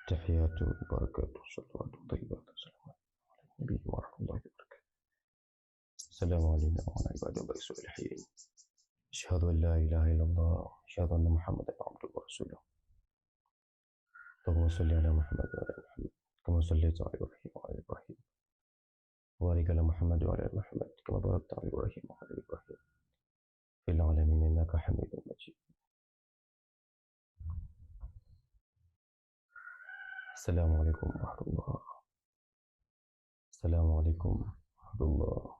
تحيات وبركاته صلوات طيبات وسلامات على النبي ورحمة الله وبركاته. السلام علينا وعلى عباد الله الصالحين. أشهد أن لا إله إلا الله، أشهد أن محمدا عبده ورسوله. اللهم صل على محمد وعلى محمد كما صليت على إبراهيم وعلى إبراهيم، وبارك على محمد وعلى محمد كما باركت على إبراهيم وعلى إبراهيم في العالمين إنك حميد مجيد. السلام عليكم ورحمة الله. السلام عليكم ورحمة الله.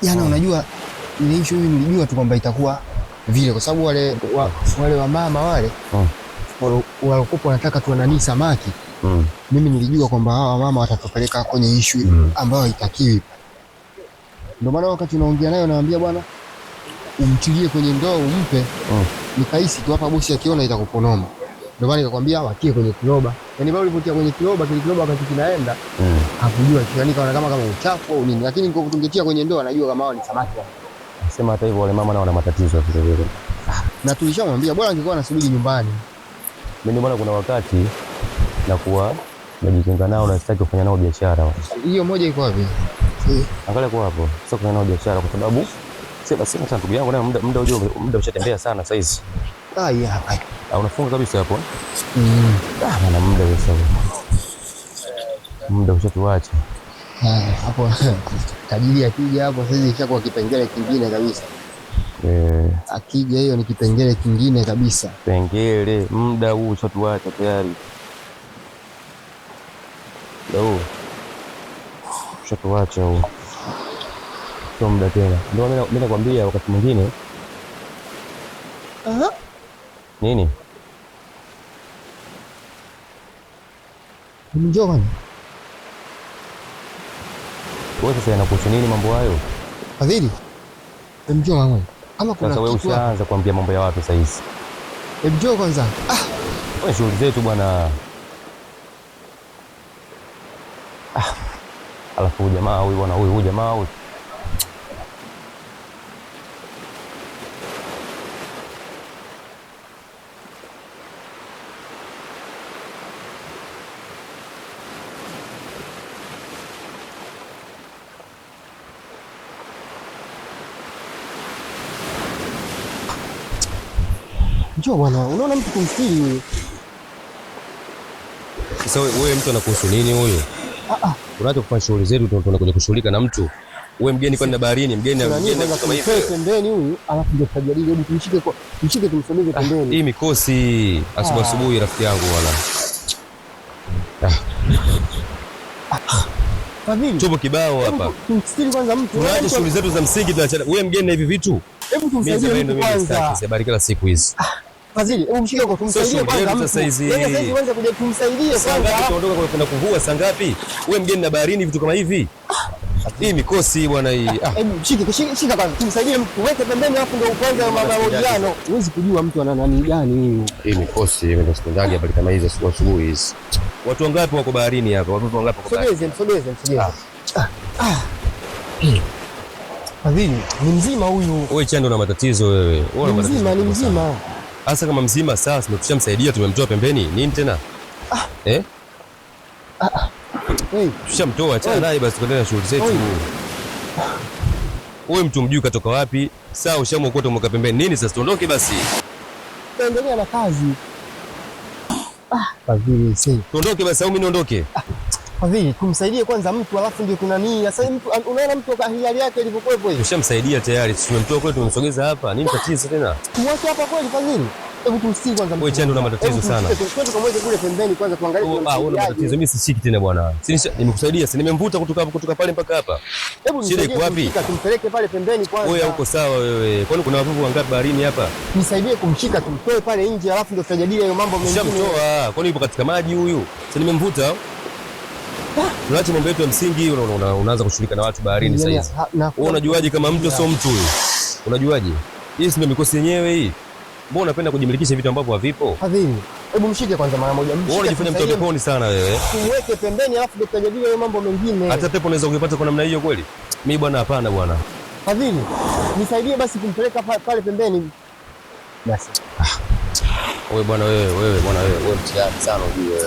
Jana unajua ile issue mimi nilijua tu kwamba itakuwa vile kwa sababu wale wamama wale walikuwa wanataka tu nani samaki. Mimi nilijua kwamba hawa wamama watatupeleka kwenye issue ambayo haitakiwi. Ndio maana wakati unaongea naye unaambia bwana umtilie kwenye ndoo umpe. Nikahisi tu hapa bosi akiona itakuponoma. Ndio maana nikakwambia watie kwenye kiroba. Yaani bado ulipotia kwenye kiroba, kile kiroba wakati kinaenda hakujua yani kaona kama uchafu au nini, lakini kwa kutungetia kwenye ndoo anajua kama hao ni samaki. Sema hata hivyo wale mama nao wana matatizo vile vile. Na tulishamwambia bora angekuwa anasubiri nyumbani. Mimi ndio maana kuna wakati nakuwa najitenga nao na sitaki kufanya nao biashara. Hiyo moja iko wapi? Angalia kwa hapo, sio kufanya nao biashara kwa sababu sasa sasa ndugu yangu naye muda ujio muda ushatembea sana sasa hizi. Ah, yeah, hapa. Unafunga kabisa hapo. Ah, maana muda sasa. Muda ushatuacha. Hapo tajiri akija hapo sasa ishakuwa kipengele kingine kabisa. Akija hiyo ni kipengele kingine kabisa. Kipengele muda huu ushatuacha tayari. Muda huu ushatuacha huu. Sio muda tena. Ndio mimi nakwambia wakati mwingine. Aha. Nini? Njoo bwana. Wewe sasa yanakuhusu nini mambo hayo? Fadhili. Njoo mama. Kama kuna sasa wewe ushaanza kuambia mambo ya watu sasa hizi. Njoo kwanza. Ah, wewe shughuli zetu bwana. Ah. Alafu jamaa huyu bwana huyu jamaa huyu. Njoo bwana, unaona mtu kumstiri huyu. Sasa wewe mtu anakuhusu nini huyu? Unaacha kufanya shughuli zetu tunakuja kushughulika na mtu. Wewe mgeni kwani na baharini, mgeni na mgeni kama hivi. Pembeni huyu, alafu ndio tutajadili, hebu tumshike kwa tumshike tumsogeze pembeni. Hii mikosi asubuhi asubuhi rafiki yangu bwana. Fadhili. Tupo kibao hapa. Tumstiri kwanza mtu. Tunaacha shughuli zetu za msingi tunaachana. Wewe mgeni na hivi vitu. Hebu tumsaidie mtu kwanza. Habari kila siku hizi. Fadhili, hebu mshike kwa tumsaidie kwanza. Sasa hizi. Yeye sasa hizi kwanza kuja tumsaidie kwanza. Ngapi tuondoka kwa kwenda kuvua saa ngapi? Wewe mgeni na baharini vitu kama hivi. Hii mikosi bwana hii. Hebu shika kwanza tumsaidie mtu. Weke pembeni alafu ndio kwanza mahojiano. Huwezi kujua mtu ana nani gani huyu. Hii mikosi ndio sipendaje habari kama hizi asubuhi asubuhi hizi. Watu wangapi wako baharini hapa? Watoto wangapi wako baharini? Sogeze, msogeze. Fadhili, ni mzima huyu. Wewe Chando una matatizo wewe. Wewe una matatizo. Ni mzima. Hasa kama mzima sasa tumeshamsaidia, tumemtoa pembeni. Nini tena? Hey. Tushamtoa, achana naye basi tuendelee na shughuli zetu. Wewe mtu mjui katoka wapi? Sawa, ushamwokota umweka pembeni. Nini sasa, tuondoke basi. Tuendelea na kazi. Fadhili, si. Tuondoke basi au mimi niondoke? Fadhili, tumsaidie kwanza mtu alafu ndio kuna nini? Sasa mtu unaona mtu hali yake ilivyokuwepo hiyo. Tushamsaidia tayari. Tumemtoa kule tumemsogeza hapa. Nini tatizo tena? Tumwache hapa kweli Fadhili? Hebu tumsikie kwanza. Wewe Chando una matatizo sana. Twende tukamweke kule pembeni kwanza tuangalie. Ah, una matatizo. Mimi sishiki tena bwana. Si nimekusaidia, si nimemvuta kutoka pale mpaka hapa. Hebu shida iko wapi? Tumpeleke pale pembeni kwanza. Wewe huko sawa wewe. Kwani kuna wavuvi wangapi baharini hapa? Nisaidie kumshika tumtoe pale nje alafu ndio tutajadili hayo mambo mengine. Nishamtoa. Kwani yupo katika maji huyu? Si nimemvuta. Unaacha mambo yetu ya msingi, unaanza kushughulika na watu baharini sasa hizi. Wewe unajuaje kama mtu sio mtu huyu? Unajuaje? Hii si ndio mikosi yenyewe hii? Mbona unapenda kujimilikisha vitu ambavyo havipo? Fadhili, hebu mshike kwanza mara moja. Mshike. Wewe unajifanya mtu wa peponi sana wewe. Tumweke pembeni alafu ndio tutajadili hayo mambo mengine. Hata pepo unaweza kuipata kwa namna hiyo kweli? Mimi bwana hapana bwana. Fadhili, nisaidie basi kumpeleka pale pembeni. Basi. Wewe bwana wewe bwana wewe mtihani sana ujue.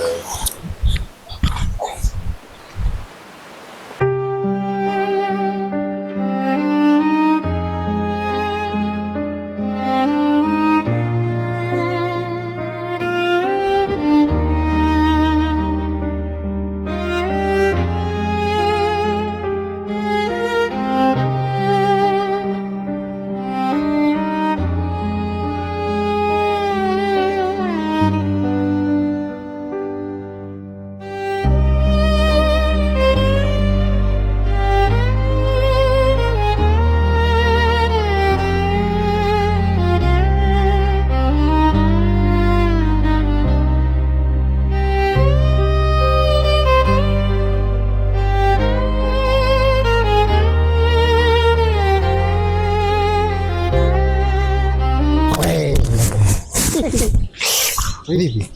Vipi?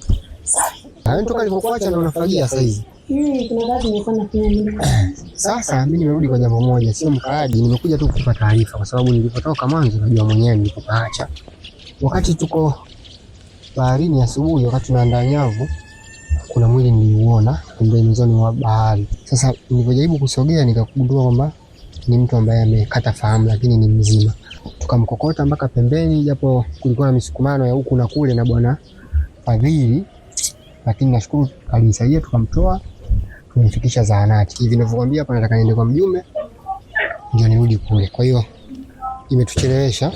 Toka nilipokuacha ndo nafagia sasa hizi. Kuna kazi nilikuwa nafanya mimi. Sasa mimi nimerudi kwa jambo moja, sio mkaaji, nimekuja tu kukupa taarifa kwa sababu nilipotoka mwanzo najua mwenyewe nilipopaacha. Wakati tuko baharini asubuhi, wakati tunaandaa nyavu, kuna mwili niliuona pembezoni mwa bahari. Sasa nilipojaribu kusogea nikagundua kwamba ni mtu ambaye amekata fahamu lakini ni mzima. Tukamkokota mpaka pembeni, japo kulikuwa na misukumano ya huku na kule na bwana Fadhili, lakini nashukuru alinisaidia, tukamtoa tumemfikisha zahanati. Hivi ninavyokuambia hapa nataka niende kwa mjumbe ndio nirudi kule. Kwa hiyo imetuchelewesha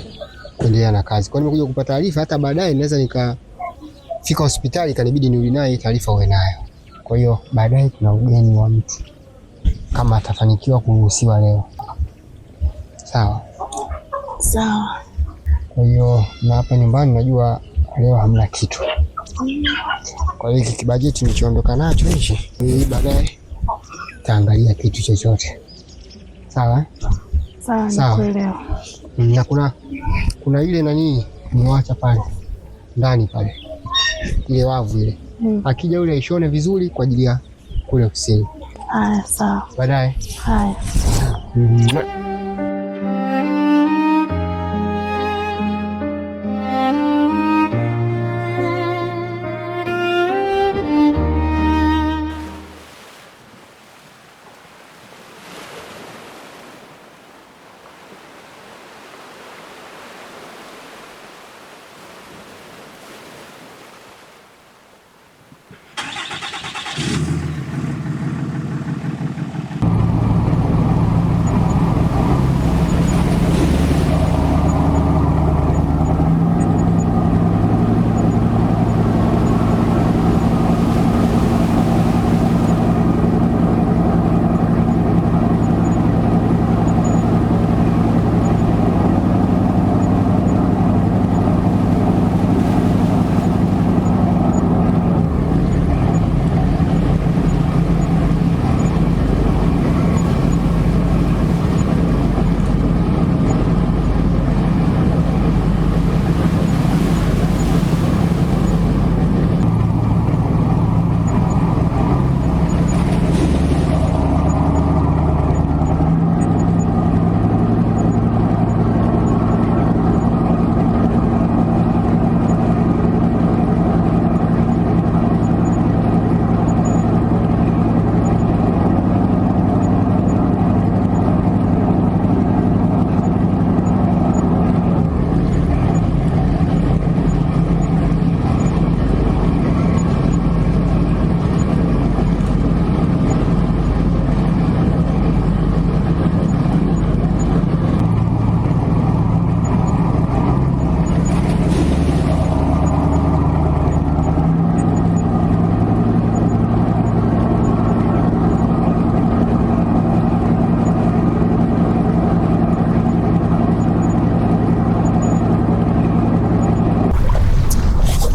kuendelea na kazi. Kwa hiyo nimekuja kupata taarifa, hata baadaye naweza nikafika hospitali kanibidi nirudi naye taarifa uwe nayo. Kwa hiyo baadaye kuna ugeni wa mtu kama atafanikiwa kuruhusiwa leo. Sawa? Sawa. Kwa hiyo na hapa nyumbani najua leo hamna kitu. Kwa hiyo hiki kibajeti nilichoondoka nacho hichi, ili baadaye taangalia kitu chochote. Sawa? Sawa, nakuelewa. Na kuna ile nani niwacha pale ndani pale, ile wavu ile. Akija yule aishone vizuri kwa ajili ya kule ofisini. Haya, sawa. Baadaye. Haya.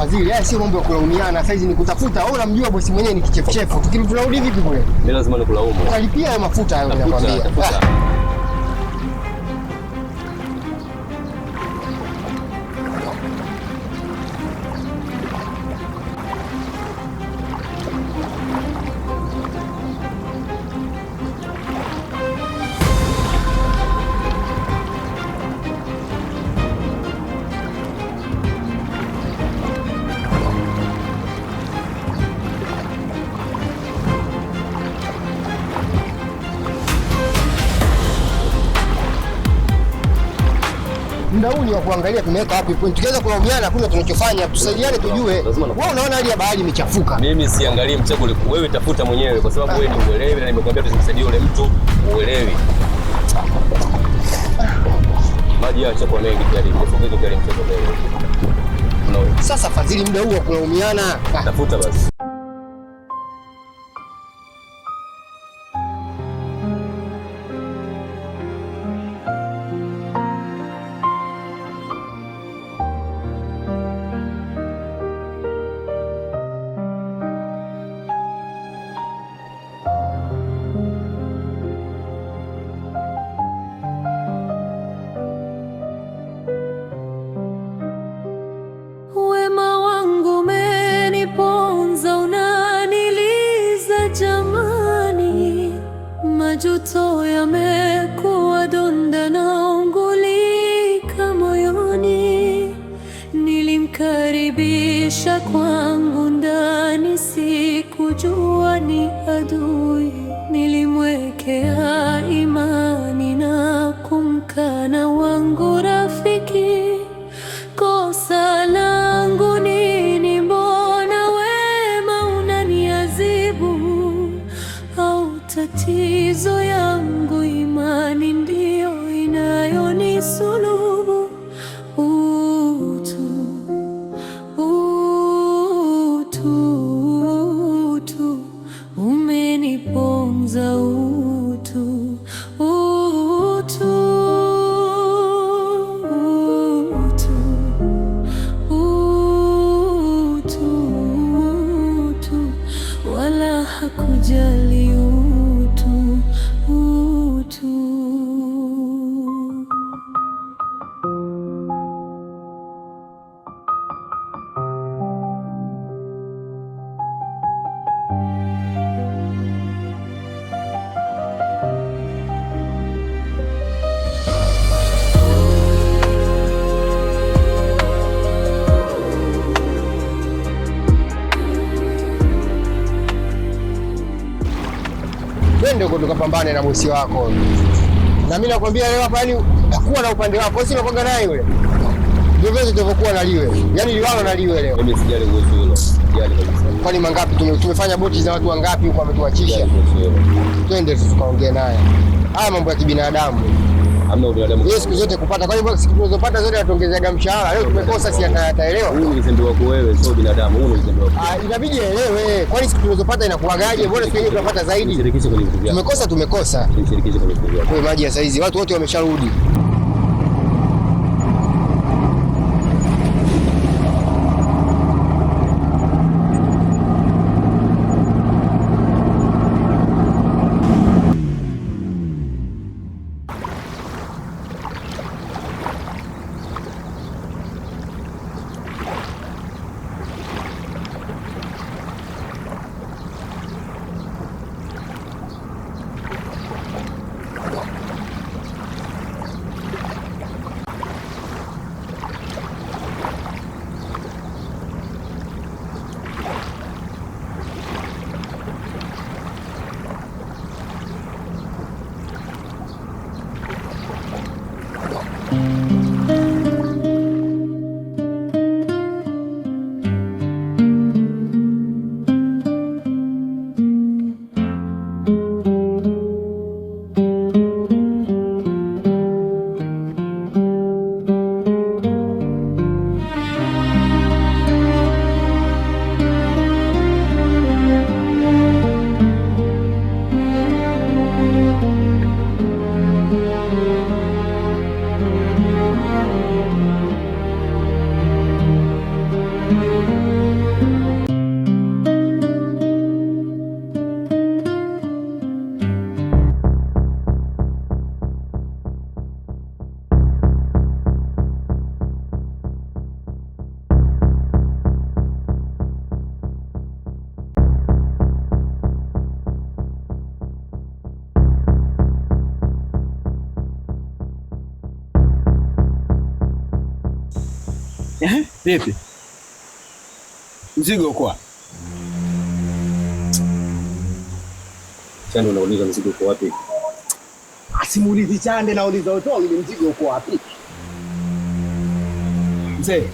Fadhili, haya sio mambo ya kulaumiana. Saizi ni kutafuta. Wewe unamjua bosi mwenyewe ni kichefuchefu. Tunarudi vipi kule? Mimi lazima nikulaumu. Utalipia hayo mafuta hayo ninakwambia. Muda huu ni wa kuangalia tumeweka wapi point. Tukianza kulaumiana hakuna tunachofanya, tusaidiane tujue. Wewe unaona hali ya bahari imechafuka. Mimi siangalii mcheko, wewe tafuta mwenyewe kwa sababu wewe ni uelewi na nimekuambia tusimsaidie yule mtu uelewi. Maji ya chako mengi tayari, mfuko tayari mcheko mengi. Sasa Fadhili, muda huu wa kulaumiana. Tafuta basi. Wema wangu umeniponza, unaniliza jamani, majuto yamekuwa donda naungulika moyoni. Nilimkaribisha kwangu ndani, sikujua ni adui. Nilimwekea imani na kumkana wangu rafiki. Kosa langu nini? Mbona wema unaniadhibu? Au tatizo yangu imani ndiyo inayonisulubu? Utu, utu, utu umeniponza utu, utu, utu utu, utu, wala hakujali utu, utu. Twende huko tukapambane na bosi wako. Na mimi nakwambia leo hapa, yani kuwa na upande wako, si unakwanga naye yule. Ndio vile tulivyokuwa na liwe. Yaani liwalo na liwe leo. Mimi sijali kuhusu hilo. Sijali kabisa. Kwani mangapi tumefanya boti za watu wangapi huko ametuachisha? Twende tukaongee naye. Haya mambo ya kibinadamu. Hamna ubinadamu. Yeye siku zote kupata. Kwani siku tunazopata zote atuongezeaga mshahara. Leo tumekosa, si ataelewa. Huu ni uzembe wako wewe, sio binadamu. Huu ni uzembe wako. Inabidi aelewe. Kwani siku tunazopata inakuwagaje? Mbona siku nyingine tunapata zaidi? Nishirikishe kwenye vitu vyako. Tumekosa, tumekosa. Nishirikishe kwenye vitu vyako. Kwa maji ya saizi watu wote wamesharudi. Vipi? Mzigo uko wapi? Chande, unauliza mzigo uko wapi? Asimuulizi Chande, nauliza wote wawili, mzigo uko wapi? Mzee,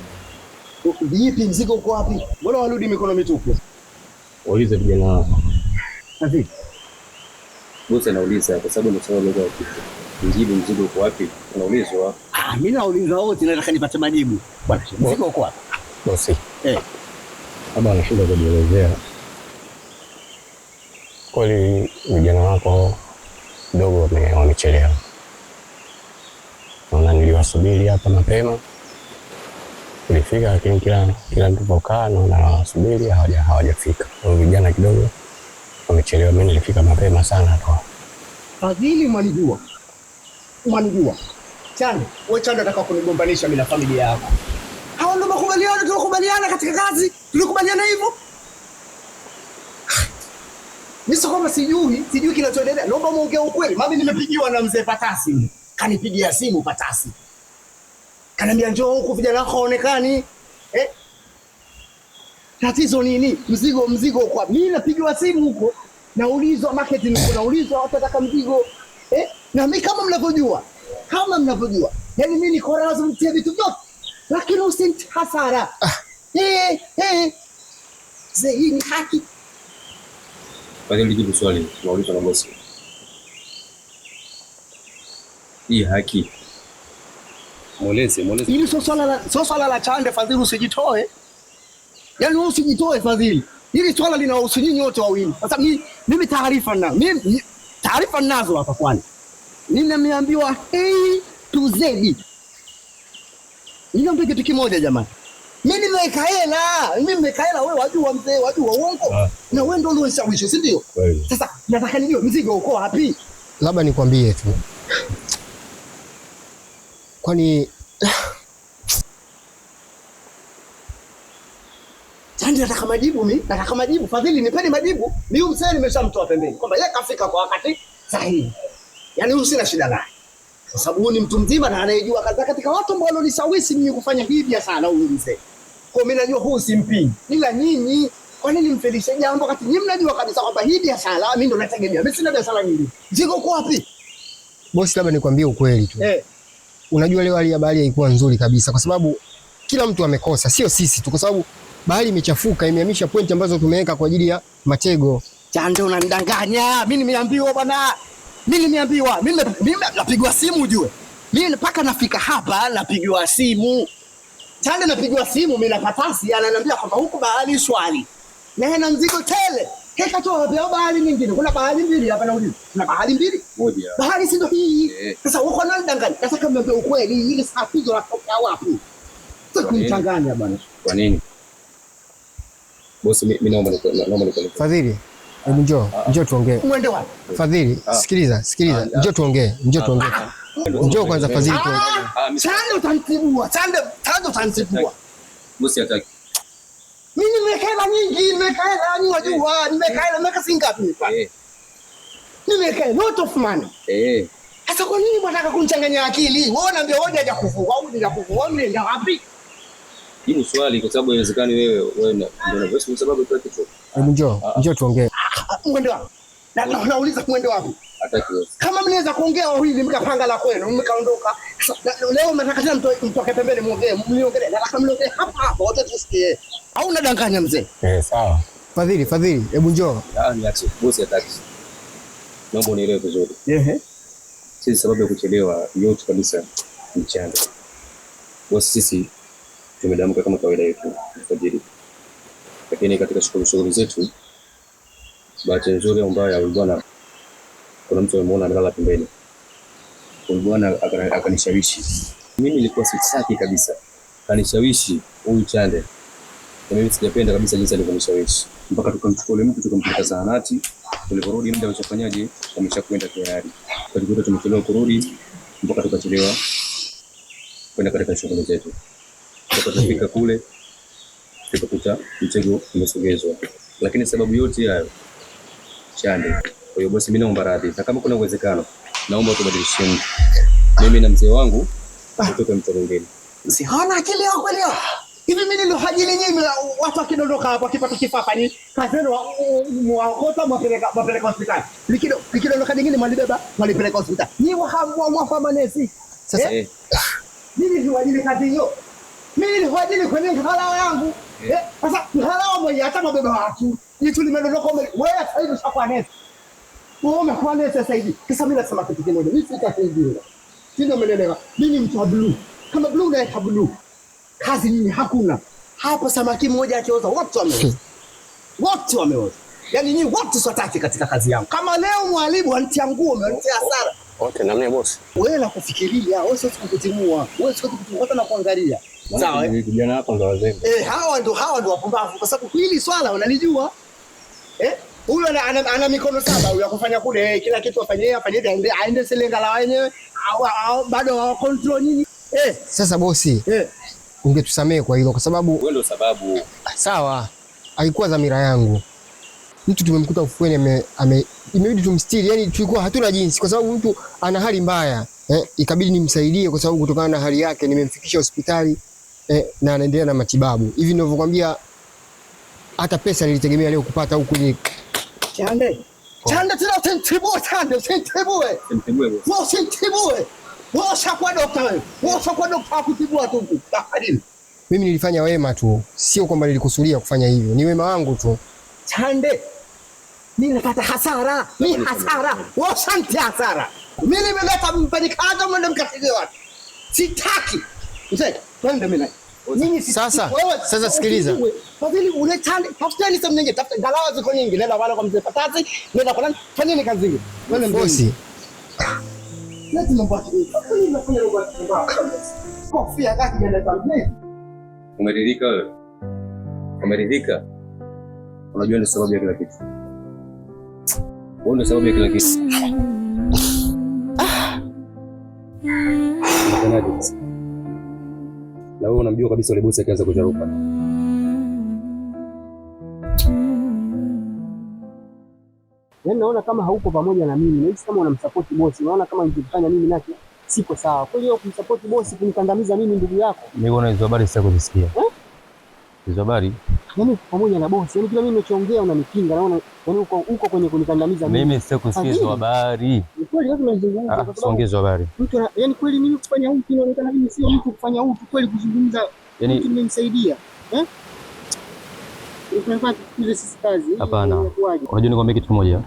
vipi mzigo uko wapi? Mbona warudi mikono mitupu? Waulize vijana wako. Vipi? Bosi anauliza kwa sababu ni sababu ya kitu. Mjibu, mzigo uko wapi? Unaulizwa. Ah, mimi nauliza wote, nataka nipate majibu. Bwana, mzigo uko wapi? Bosi. Kama anashinda kujielezea. Kweli vijana wako kidogo wamechelewa. Naona niliwasubiri hapa mapema. Tulifika lakini kila mtu pokaa naona nawasubiri hawajafika. Kwa hiyo vijana kidogo wamechelewa, mimi nilifika mapema sana tu. Fadhili mwanijua. Mwanijua. Chande, wewe Chande unataka kunigombanisha mimi na familia yako. Hao ndio makubaliano tulikubaliana katika kazi. Tulikubaliana hivyo. Mimi sio kama sijui kinachoendelea. Naomba muongee ukweli. Mimi nimepigiwa na mzee Patasi. Kanipigia simu Patasi. Kaniambia njoo huku vijana wako haonekani. Tatizo nini? Mzigo kwa mimi napigiwa simu huko. Naulizwa marketing huko, naulizwa watu wataka mzigo. Na mimi kama mnavyojua. Yaani mimi niko radhi mtie vitu vyote. Lakini usinti hasara. Zee, hii ni haki. Fadhili, jibu swali, tunaulizwa na bosi. Hii haki. Mweleze. Hili sio swala la Chande Fadhili, usijitoe. Yaani wewe usijitoe Fadhili. Hili swala linahusu nyinyi wote wawili. Sasa mimi taarifa ninazo. Mimi taarifa ninazo hapa kwani. Mimi nimeambiwa A to Z. Niombe kitu kimoja jamani. Mimi nimeweka hela, wewe wajua mzee, wajua uongo. Na wewe ndio ulioshawishi, si ndio? Sasa nataka nijue mzigo uko wapi? Labda nikwambie tu. Kwani Chande, nataka majibu mimi, nataka majibu. Fadhili, nipeni majibu. Mimi mzee nimeshamtoa pembeni kwamba yeye kafika kwa wakati sahihi. Yaani huyu sina shida naye. Kwa sababu huyu ni mtu mzima na anayejua kazi katika watu ambao walinishawishi mimi kufanya hii biashara huyu mzee. Kwa mimi najua huyu simpingi. Ila nyinyi kwa nini mfelishe jambo wakati nyinyi mnajua kabisa kwamba hii biashara mimi ndo nategemea. Mimi sina biashara nyingine. Mzigo uko wapi? Bosi, labda nikwambie ukweli tu. Unajua leo hali ya bahari haikuwa nzuri kabisa kwa sababu kila mtu amekosa, sio sisi tu, kwa sababu bahari imechafuka, imehamisha pointi ambazo tumeweka kwa ajili ya matego. Chande, unanidanganya. Mimi nimeambiwa bwana. Mimi nimeambiwa, mimi napigwa simu ujue. Mimi mpaka nafika hapa napigiwa simu. Chande napigiwa simu mimi na Patasi ananiambia kwamba huko bahari shwari. Na ana mzigo tele. Keka tu wapi bahari nyingine? Kuna bahari mbili hapa nauliza. Kuna bahari mbili? Moja. Bahari si ndio hii? Sasa uko unanidanganya. Nataka mniambie ukweli, hili tatizo la kutoka wapi? Sasa kunichanganya bwana. Kwa nini? Bosi, mimi naomba nikueleze. Fadhili, hebu njoo tuongee. Muende wapi? Fadhili, sikiliza, njoo tuongee, Njoo kwanza Fadhili tuongee. Chande utanitibua, Chande utanitibua. Bosi hataki. Mimi nimeweka hela nyingi, nimeweka hela nyingi wajua, nimeweka hela nimeweka shilingi ngapi hapa? Nimeweka lot of money. Sasa kwa nini mnataka kunichanganya akili? Wewe unaambia wewe hajakuvua, wewe hajakuvua, wewe unaenda wapi? Jibu swali kwa sababu haiwezekani wewe ndio bosi kwa sababu tu kitu. Hebu njoo tuongee. Mwende wapi? Na nauliza mwende wapi? Hataki wewe. Kama mnaweza kuongea wawili mkapanga la kwenu mkaondoka. Leo mnataka tena mtoke pembeni muongee, mliongelee. Nataka mliongee hapa hapa wote tusikie. Au unadanganya mzee? Sawa. Fadhili, hebu njoo. Niache. Bosi hataki. Naomba unielewe vizuri. Sisi sababu ya kuchelewa yote kabisa ni Chande. Bosi, sisi tumedamka kama kawaida yetu alfajiri. Lakini katika shughuli zetu bahati nzuri au mbaya huyu bwana kuna mtu amemuona amelala pembeni. Huyu bwana akanishawishi. Mimi nilikuwa sitaki kabisa. Akanishawishi huyu Chande. Na mimi sijapenda kabisa jinsi alivyonishawishi. Mpaka tukamchukua yule mtu tukampeleka zahanati. Tuliporudi muda ulichofanyaje ameshakwenda tayari. Tukajikuta tumechelewa kurudi mpaka tukachelewa kwenda katika shughuli zetu. Tukafika kule tukakuta mtego umesogezwa. Lakini sababu yote hayo Chande. Kwa hiyo bosi, mimi naomba radhi. Na kama kuna uwezekano naomba tubadilishie mtu. Mimi na mzee wangu tutoke mto mwingine. Si hana akili yako leo. Hivi mimi nilihajili nyinyi watu wakidondoka hapo wakipata kifafa ni kazi yenu mwaokota mwapeleka hospitali. Likidondoka lingine mwalibeba mwalipeleka hospitali. Nyinyi mwafa manesi. Sasa mimi niliwajili kazi hiyo. Mimi niliwajili kwenye ngalawa yangu. Sasa ngalawa mwenye hata mabeba watu. Jitu limedondoka wewe sasa hivi ushakuwa nesi. Wewe umekuwa nesi sasa hivi. Sasa mimi nasema kitu kimoja. Mimi sitakuingia. Sio, umeelewa? Mimi mtu wa blue. Kama blue naweka blue. Kazi nyinyi hakuna. Hapo samaki mmoja akioza wote wameoza. Wote wameoza. Yaani nyinyi wote siwataki katika kazi yangu. Kama leo mwalimu anitia nguo, umenitia hasara. Wote na mimi bosi. Wewe la kufikiria, wewe sio kukutimua. Wewe sio kukutimua hata na kuangalia. Sawa eh? Vijana wako ndo wazembe. Hawa ndo wapumbavu kwa sababu hili swala wanalijua. Huyu ana mikono saba huyu akufanya kule kila kitu afanye aende selenga la wenyewe au bado wa control nyinyi. Sasa bosi. Ungetusamehe kwa hilo kwa sababu wewe ndio sababu. Sawa. Haikuwa dhamira yangu. Mtu tumemkuta ufueni imebidi tumstiri, yani tulikuwa hatuna jinsi kwa sababu mtu ana hali mbaya. Ikabidi nimsaidie kwa sababu kutokana na hali yake nimemfikisha hospitali na anaendelea na matibabu. Hivi ninavyokuambia hata pesa nilitegemea leo kupata huku ni Chande. Chande tena usinitibue Chande, usinitibue. Usinitibue bosi. Wewe usinitibue. Wewe ushakuwa daktari wewe. Wewe ushakuwa daktari kutibua tu huku. Mimi nilifanya wema tu, sio kwamba nilikusudia kufanya hivyo. Ni wema wangu tu. Chande. Mimi napata hasara, mimi hasara. Wewe ushantia hasara. Mimi nimeleta mfanyikazi mwende mkatizie watu. Sitaki. Mzee, twende mimi. Mimi sasa sikiliza. Fadhili ule Chande, tafuteni sehemu nyingine, tafuta ngalawa ziko nyingi. Nenda wala kwa mzee Patasi, nenda kwa nani? Fanyeni kazi nyingi. Wewe bosi. Leti mambo yako. Fanyeni nafanya mambo yako. Kofia kaki jana za. Umeridhika wewe? Umeridhika? Unajua ni sababu ya kila kitu. Wewe ndio sababu ya kila kitu. Unafanyaje? Na wewe unamjua kabisa yule bosi akianza kucharuka. Yaani naona kama hauko pamoja na mimi, nahisi kama unamsupport bosi, naona kama nikifanya mimi nacho siko sawa. Kweli wewe kumsupport bosi kunikandamiza mimi ndugu yako? Mimi bwana hizo habari sitaki kuzisikia. Hizo habari? Yaani pamoja na bosi, yaani kila mimi ninachoongea unanipinga, naona yaani uko kwenye kunikandamiza mimi. Mimi sitaki kusikia hizo habari. Ni kweli lazima nizungumze kwa sababu siongee hizo habari. Mtu yaani kweli mimi kufanya huku inaonekana mimi sio mtu kufanya huku kweli kuzungumza. Yaani mtu nimemsaidia. Tunafaa tukuze sisi kazi. Hapana. Unajua nikwambie kitu kimoja.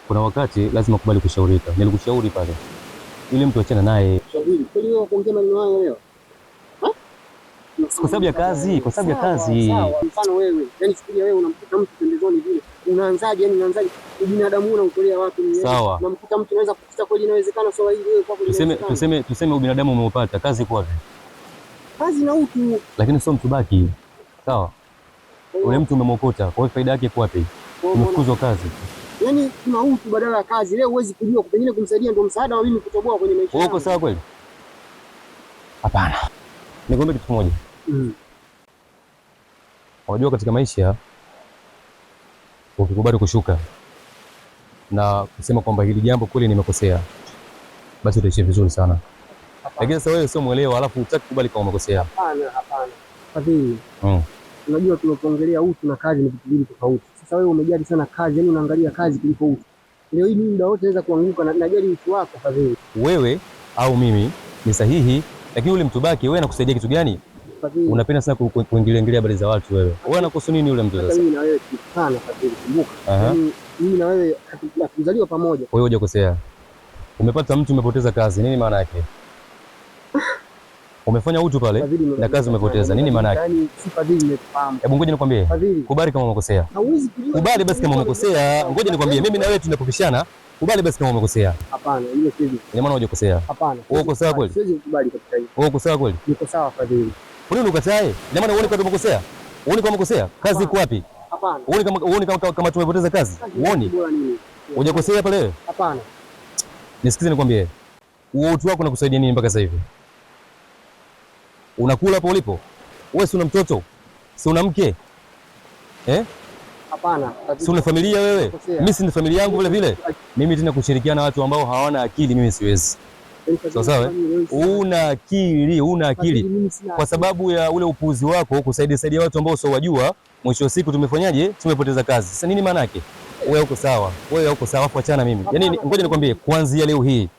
Kuna wakati lazima kubali kushaurika. Nilikushauri pale. Yule mtu achana naye. Shauri. Kweli wewe kuongea maneno hayo leo? Kwa sababu ya kazi, kwa sababu ya kazi. Sawa, mfano wewe, yaani fikiria wewe unamkuta mtu pembezoni vile. Unaanzaje? Yaani unaanzaje? Ubinadamu unautolea wapi? Unamkuta mtu anaweza kukuta kweli inawezekana swala hili wewe kwako. Tuseme ubinadamu umeupata, kazi kwa wapi? Kazi na utu. Lakini sio mtu baki. Sawa. Ule mtu umemwokota, kwa hiyo faida yake kwa wapi? Umefukuzwa kazi. Yaani kuna utu badala ya kazi. Leo huwezi kujua pengine kumsaidia ndio msaada wa mimi kutoboa kwenye maisha. Wewe uko sawa kweli? Hapana. Nikwambie kitu kimoja. Unajua katika maisha ukikubali kushuka na kusema kwamba hili jambo kweli nimekosea, basi utaishi vizuri sana. Lakini sasa wewe sio mwelewa, alafu hutaki kukubali kama umekosea. Hapana, hapana. Fadhili. Unajua tunapoongelea utu na kazi ni vitu viwili tofauti. Sasa wewe umejali sana kazi, yani unaangalia kazi kuliko utu. Leo hii mimi muda wote naweza kuanguka na najali utu wako Fadhili. Wewe au mimi ni sahihi, lakini yule mtu baki wewe anakusaidia kitu gani? Fadhili. Unapenda sana kuingilia habari za watu wewe. Wewe anakuhusu nini yule mtu sasa? Mimi na wewe tulikutana Fadhili, kumbuka. Yaani mimi na wewe hatuzaliwa pamoja. Wewe hujakosea. Umepata mtu umepoteza kazi, nini maana yake? Umefanya utu pale na kazi umepoteza. Nini maana yake? Yaani si Fadhili nimekufahamu. Hebu ngoja nikwambie. Kubali kama umekosea. Hauwezi kujua. Kubali basi kama umekosea. Ngoja nikwambie mimi na wewe tunapopishana, kubali basi kama umekosea. Hapana, ile siwezi. Ina maana hujakosea. Hapana. Wewe uko sawa kweli? Siwezi kukubali katika hili. Wewe uko sawa kweli? Niko sawa Fadhili. Kwa nini ukatae? Ina maana uone kama umekosea? Uone kama umekosea? Kazi iko wapi? Hapana. Uone kama tumepoteza kazi? Uone? Hujakosea pale wewe? Hapana. Nisikize nikwambie. Huo utu wako unakusaidia nini mpaka sasa hivi? Unakula hapo ulipo? Wewe si una mtoto? Si una mke? Hapana. Si una familia wewe? Mimi si na familia yangu vile vile. Mimi tena kushirikiana na watu ambao hawana akili mimi siwezi. Sawa sawa? Una akili, una akili. Kwa sababu ya ule upuuzi wako kusaidia saidia watu ambao usiowajua, mwisho wa siku tumefanyaje? Tumepoteza kazi. Sasa nini maana yake? Wewe uko sawa. Wewe uko sawa, afu achana mimi. Yaani ngoja nikwambie, kuanzia leo hii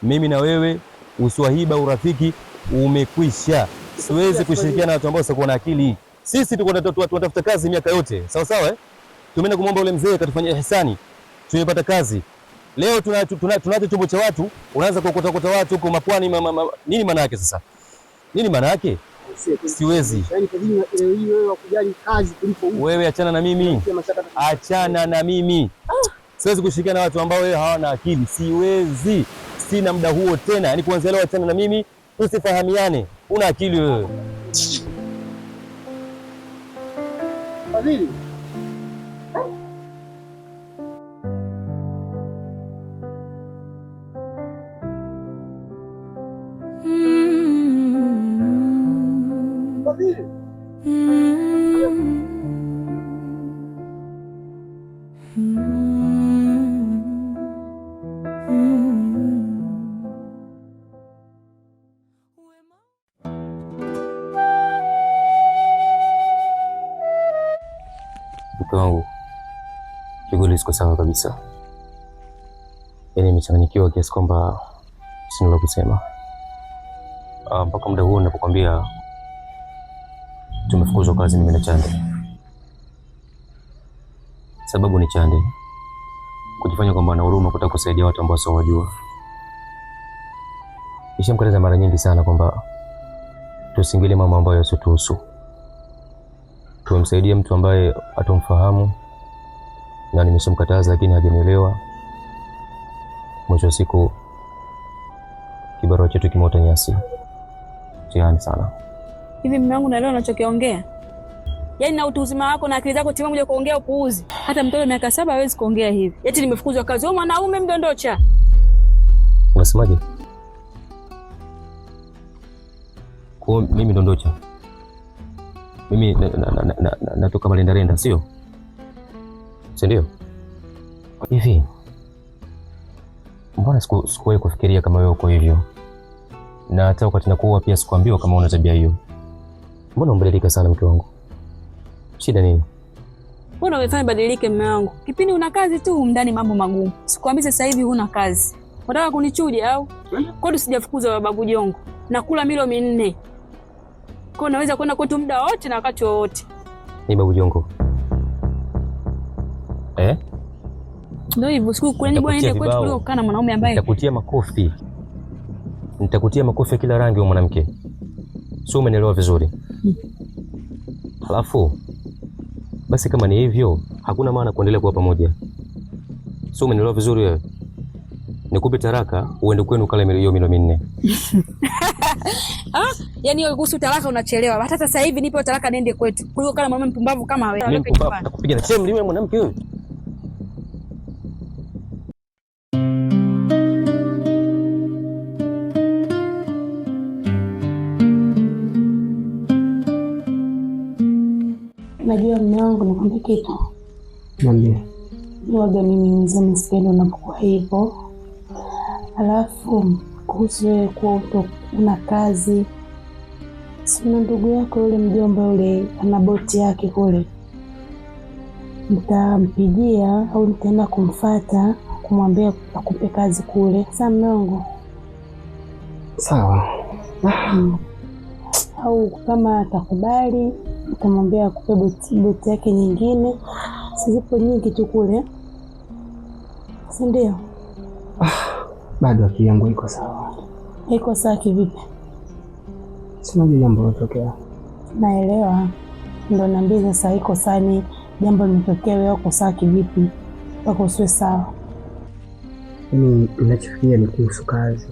mimi na wewe uswahiba urafiki umekwisha. Siwezi kushirikiana na watu ambao sio na akili. Sisi tuko tunatafuta kazi miaka yote. Sawa sawa eh? Tumeenda kumwomba ule mzee akatufanyia ihsani. Tumepata kazi. Leo tunacho chombo cha watu, unaanza kuokota kota watu huko mapwani nini maana yake sasa? Nini maana yake? Siwezi. Yaani Fadhili leo hii wewe wakujali kazi kuliko huko. Wewe achana na mimi. Achana na mimi. Siwezi kushirikiana na watu ambao wewe hawana akili. Siwezi. Sina muda huo tena. Yaani kuanzia leo achana na mimi, tusifahamiane. Una akili wewe. Fadhili. Fadhili. Mke wangu, kikweli siko sawa kabisa. Yaani nimechanganyikiwa kiasi kwamba sina la kusema. Mpaka muda huu ninapokuambia tumefukuzwa kazi mimi na Chande. Sababu ni Chande kujifanya kwamba ana huruma, kutaka kusaidia watu ambao sio wajua. Nishamkataza mara nyingi sana kwamba tusiingilie mambo ambayo yasituhusu. Tumemsaidia mtu ambaye hatumfahamu na nimeshamkataza, lakini hajanielewa. Mwisho wa siku kibarua chetu kimeota nyasi. Mtihani sana. Hivi mume wangu, naelewa unachokiongea? Yaani na utu uzima wako na akili zako timamu kuja kuongea upuuzi. Hata mtoto miaka 7 hawezi kuongea hivi. Eti nimefukuzwa kazi. Wewe mwanaume mdondocha. Unasemaje? Kwa mimi ndondocha. Mimi natoka malendarenda, sio? Si ndio? Hivi mbona sikuwahi kufikiria kama wewe uko hivyo? Na hata wakati nakuoa pia sikuambiwa kama una tabia hiyo. Mbona umebadilika sana mke wangu? Shida nini? Mbona umefanya badilike mume wangu? Kipindi una kazi tu ndani mambo magumu. Sikuambii sasa hivi huna kazi. Unataka kunichuja au? Kodi sijafukuzwa babu Jongo. Nakula milo 4. Kwa naweza kwenda kwetu muda wote na wakati wowote. Ni babu Jongo. Eh? Ndio hivyo, siku kule ni bwana niende kwetu kuliko kukaa na mwanaume ambaye nitakutia makofi. Nitakutia makofi kila rangi wewe mwanamke. Sio, umenielewa vizuri? Halafu basi kama ni hivyo hakuna maana kuendelea kuwa pamoja. Sio, umenielewa vizuri wewe? Nikupe taraka uende kwenu kale hiyo milo 4. Ah, yani wewe kuhusu talaka unachelewa. Hata sasa hivi nipe talaka niende kwetu. Kuliko kama mwanaume mpumbavu kama wewe. Mimi mpumbavu nakupiga na chemli wewe mwanamke wewe. Najua mume wangu, nikwambie kitu. Niambie. Waga mimi mzee sipendi unapokuwa hivyo. Alafu kuhusu wewe kuwa una kazi, sina ndugu yako yule mjomba yule ana boti yake kule, nitampigia au nitaenda kumfata kumwambia akupe kazi kule. Sasa mume wangu. Sawa. Au kama atakubali nitamwambia akupe boti yake nyingine, sizipo nyingi tu kule, si ndio? Bado akili yangu iko sawa. Iko sawa kivipi? Sina jambo lilotokea. Naelewa, ndo naambia sasa iko sawa, ni jambo limetokea, wewe uko sawa kivipi mpaka usiwe sawa? Mimi ninachofikiria ni kuhusu kazi.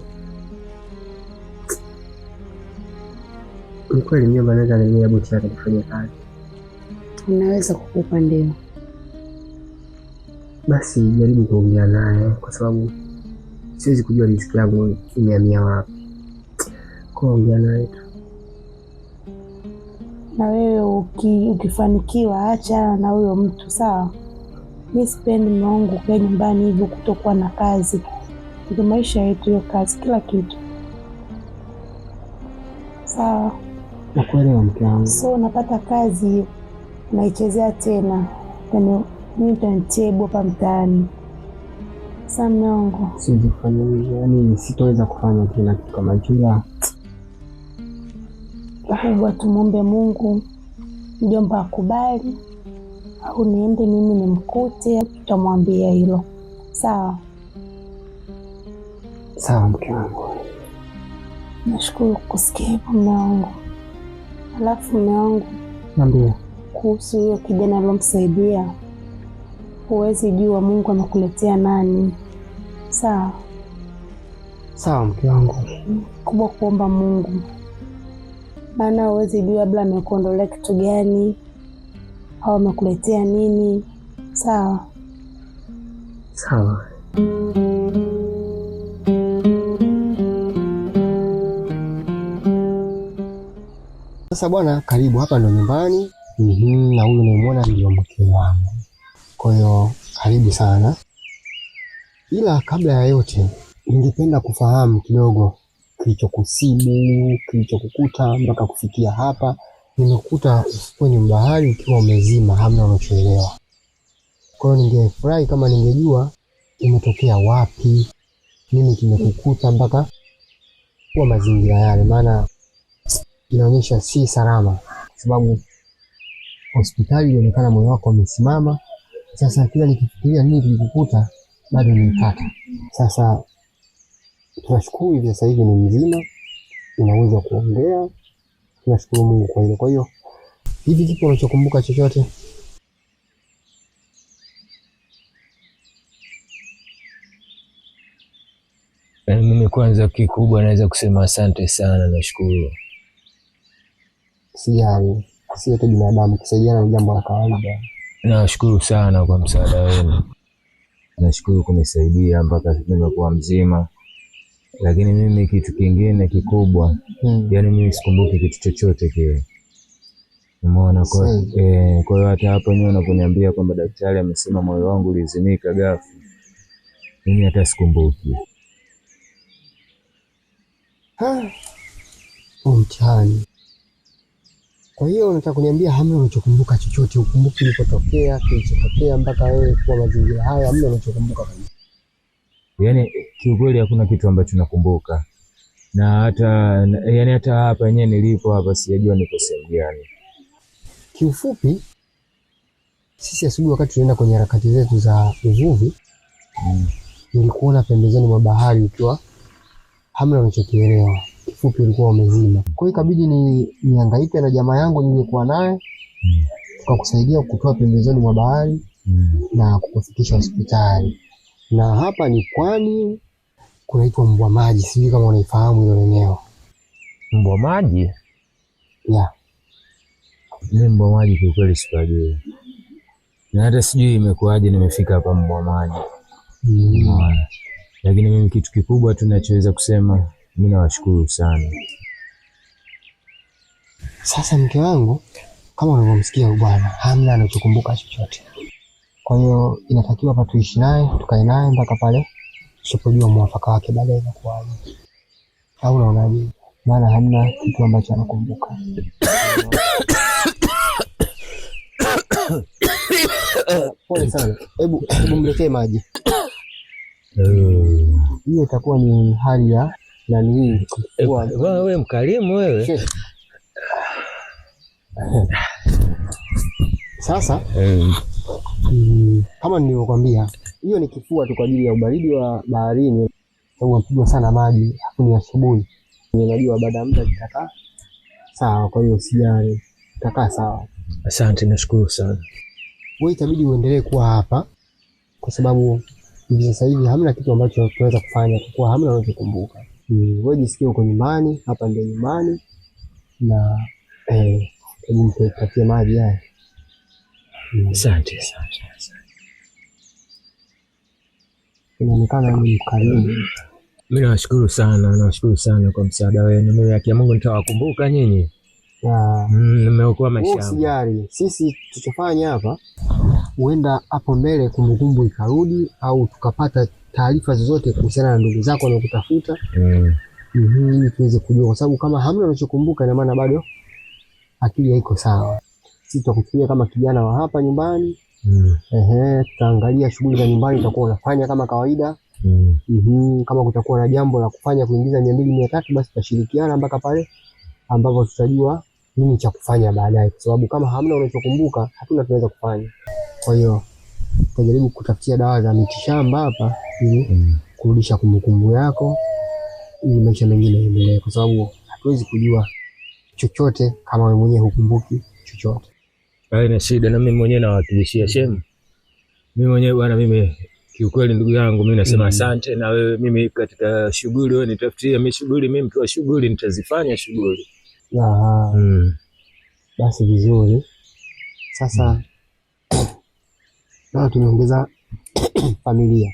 Ni kweli mjomba anaweza kuniambia boti yake nifanye kazi. Unaweza kukupa ndio. Basi jaribu kuongea naye kwa sababu siwezi kujua riziki yangu imehamia wapi. Kwa ongea naye tu. Na wewe ukifanikiwa acha na huyo mtu sawa. Mimi sipendi mume wangu ukae nyumbani hivyo kutokuwa na kazi. Ndio maisha yetu, hiyo kazi, kila kitu. Sawa? Nakuelewa mke wangu. So unapata kazi unaichezea tena, yaani mimi utanitebu hapa mtaani. Sasa mume wangu, Siwezi kufanya hivyo, yaani sitoweza kufanya tena kitu kama hicho, ila kubwa tumwombe Mungu mjomba akubali, au niende mimi nimkute, tutamwambia hilo. Sawa? Sawa mke wangu. Nashukuru kusikia hivyo mume wangu. Alafu mume wangu, Niambie. kuhusu huyo kijana aliyomsaidia, huwezi jua Mungu amekuletea nani. Sawa? Sawa mke wangu. Kubwa kuomba Mungu, maana huwezi jua labda amekuondolea kitu gani au amekuletea nini. Sawa? Sawa. Sasa bwana, karibu hapa ndo nyumbani. Na huyu unayemwona ndio mke wangu. Kwa hiyo karibu sana. Ila kabla ya yote, ningependa kufahamu kidogo kilichokusibu, kilichokukuta mpaka kufikia hapa. Nimekuta ufukweni mwa bahari ukiwa umezima, hamna unachoelewa. Kwa hiyo ningefurahi kama ningejua umetokea wapi, nini kimekukuta mpaka kuwa mazingira yale, maana inaonyesha si salama, kwa sababu hospitali ilionekana moyo wako umesimama. Sasa kila nikifikiria nini kilikukuta bado ni mtata. Sasa tunashukuru hivi sasa hivi ni mzima, una uwezo wa kuongea, tunashukuru Mungu kwa hilo. Kwa hiyo hivi kipo unachokumbuka chochote? Mimi kwanza kikubwa naweza kusema asante sana, nashukuru. Sijali, si wote binadamu, kusaidiana ni jambo la kawaida. Nashukuru sana kwa msaada wenu, nashukuru kunisaidia mpaka nimekuwa mzima. Lakini mimi kitu kingine kikubwa, yani mimi sikumbuki kitu chochote kile, umeona? Kwa hiyo hata hapo nyewe unaponiambia kwamba daktari amesema moyo wangu ulizimika ghafla, mimi hata sikumbuki. Mtihani. Kwa hiyo unataka kuniambia hamna unachokumbuka chochote, ukumbuki ulipotokea, kilichotokea mpaka wewe kuwa mazingira haya, hamna unachokumbuka kabisa? Yaani kiukweli hakuna kitu ambacho nakumbuka, na hata yani hata hapa yenyewe nilipo hapa sijajua niko sehemu gani. Kiufupi, sisi asubuhi wakati tunaenda kwenye harakati zetu za uvuvi, nilikuona pembezoni mwa bahari ukiwa hamna unachokielewa. Kifupi ulikuwa umezima. Kwa hiyo ikabidi nihangaike na jamaa yangu nilikuwa naye, tukakusaidia kutoa pembezoni mwa bahari na kukufikisha hospitali. Na hapa ni pwani, kunaitwa Mbwa Maji, sijui kama unaifahamu hilo eneo. Mbwa Maji? Yeah. Mimi Mbwa Maji kiukweli sipajui, na hata sijui imekuwaje nimefika hapa Mbwa Maji. Lakini mimi kitu kikubwa tu ninachoweza kusema, mimi nawashukuru sana. Sasa mke wangu, kama unavyomsikia huyu bwana, hamna anachokumbuka chochote. Kwa hiyo inatakiwa hapa tuishi naye, tukae naye mpaka pale tusipojua mwafaka wake baadaye inakuwaje. Au unaonaje? Maana hamna kitu ambacho anakumbuka. Pole sana. Hebu mletee maji. Hiyo itakuwa ni hali ya nani hii? Wewe mkarimu wewe. Sasa kama nilivyokuambia, hiyo ni kifua tu kwa ajili ya ubaridi wa baharini, sababu unapigwa sana maji, afu ni asubuhi. Ninajua baada ya muda kitakaa sawa, kwa hiyo usijali, kitakaa sawa. Asante, nashukuru sana. Wewe itabidi uendelee kuwa hapa kwa sababu hivi sasa hivi hamna kitu ambacho tunaweza kufanya kwa kuwa hamna unachokumbuka. Wewe jisikie uko nyumbani, hapa ndio nyumbani, na hebu mpe maji haya. Asante, asante, asante. Inaonekana ni mkarimu. Mimi nawashukuru sana, nawashukuru sana kwa msaada wenu. Mimi haki ya Mungu nitawakumbuka nyinyi. Mmeokoa maisha yangu. Usijali, sisi tulichofanya hapa huenda hapo mbele kumbukumbu ikarudi au tukapata taarifa zozote kuhusiana na ndugu zako wanaokutafuta. Ili tuweze kujua, kwa sababu kama hamna unachokumbuka ina maana bado akili haiko sawa. Sisi tutakuchukulia kama kijana wa hapa nyumbani. Tutaangalia shughuli za nyumbani utakuwa unafanya kama kawaida. Kama kutakuwa na jambo la kufanya kuingiza 200 300, basi tutashirikiana mpaka pale ambapo tutajua nini cha kufanya baadaye, kwa sababu kama hamna unachokumbuka hatuna tunaweza kufanya. Kwa hiyo tutajaribu kutafutia dawa za mitishamba hapa ili kurudisha kumbukumbu yako ili maisha mengine yaendelee, kwa sababu hatuwezi kujua chochote kama wewe mwenyewe hukumbuki chochote. Haina shida, na mimi mwenyewe nawakilishia shemu. Mimi mwenyewe bwana, mimi kiukweli ndugu yangu mimi nasema asante na wewe. Mimi katika shughuli wewe nitafutie mimi shughuli, mimi mtu wa shughuli nitazifanya shughuli. Basi vizuri. Sasa na tumeongeza familia.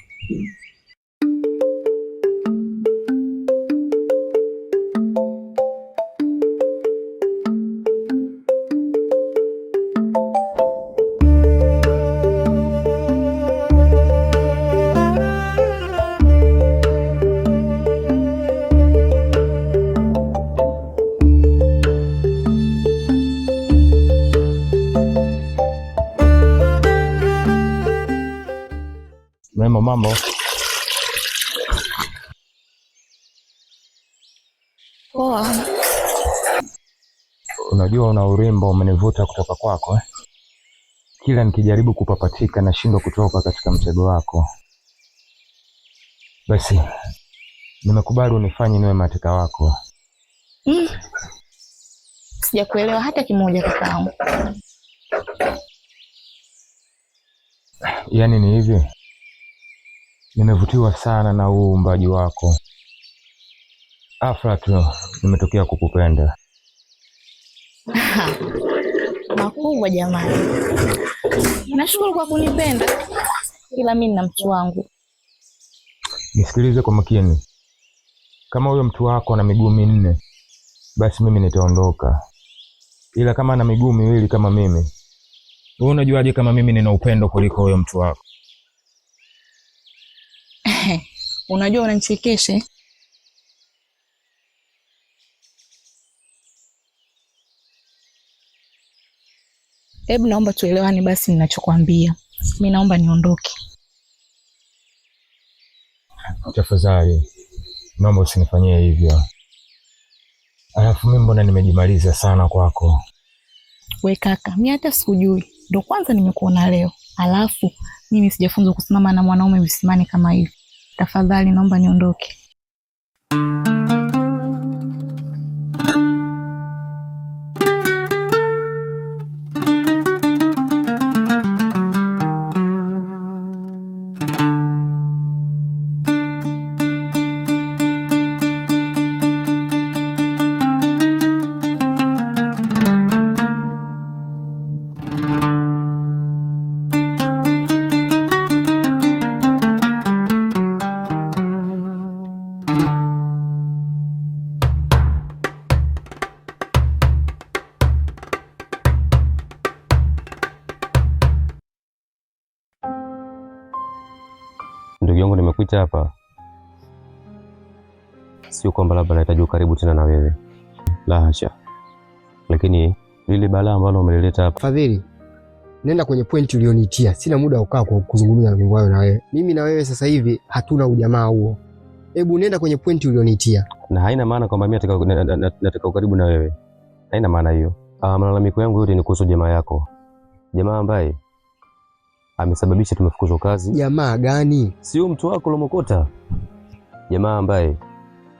Mambo poa. Unajua una urembo umenivuta kutoka kwako eh? Kila nikijaribu kupapatika nashindwa kutoka katika mtego wako. Basi nimekubali unifanye niwe mateka wako. Sijakuelewa hata kimoja kakaangu. Yaani ni hivi, nimevutiwa sana na huu uumbaji wako. Afra tu nimetokea kukupenda. Makubwa jamani. Nashukuru kwa kunipenda, ila mimi nina mtu wangu. Nisikilize kwa makini. Kama huyo mtu wako ana miguu minne, basi mimi nitaondoka. Ila kama ana miguu miwili kama mimi, wewe unajuaje kama mimi nina upendo kuliko huyo mtu wako? Unajua unanichekesha. Hebu naomba tuelewane basi ninachokuambia. Mimi naomba niondoke. Tafadhali naomba usinifanyie hivyo. Alafu mimi mbona nimejimaliza sana kwako. We kaka, mimi hata sikujui. Ndio kwanza nimekuona leo. Alafu mimi sijafunzwa kusimama na mwanaume visimani kama hivi. Tafadhali naomba niondoke. Ndugu yangu, nimekuita hapa sio kwamba labda nahitaji ukaribu tena na wewe, la hasha, lakini lile balaa ambalo umelileta hapa. Fadhili, nenda kwenye point ulionitia. Sina muda wa kukaa kuzungumza na mambo hayo na wewe. Mimi na wewe sasa hivi hatuna ujamaa huo. Hebu nenda kwenye point ulionitia. Na haina maana kwamba mimi nataka ukaribu na wewe, haina maana hiyo. Malalamiko yangu yote ni kuhusu jamaa yako, jamaa ambaye amesababisha tumefukuzwa kazi. Jamaa gani? Sio mtu wako Lomokota. Jamaa ambaye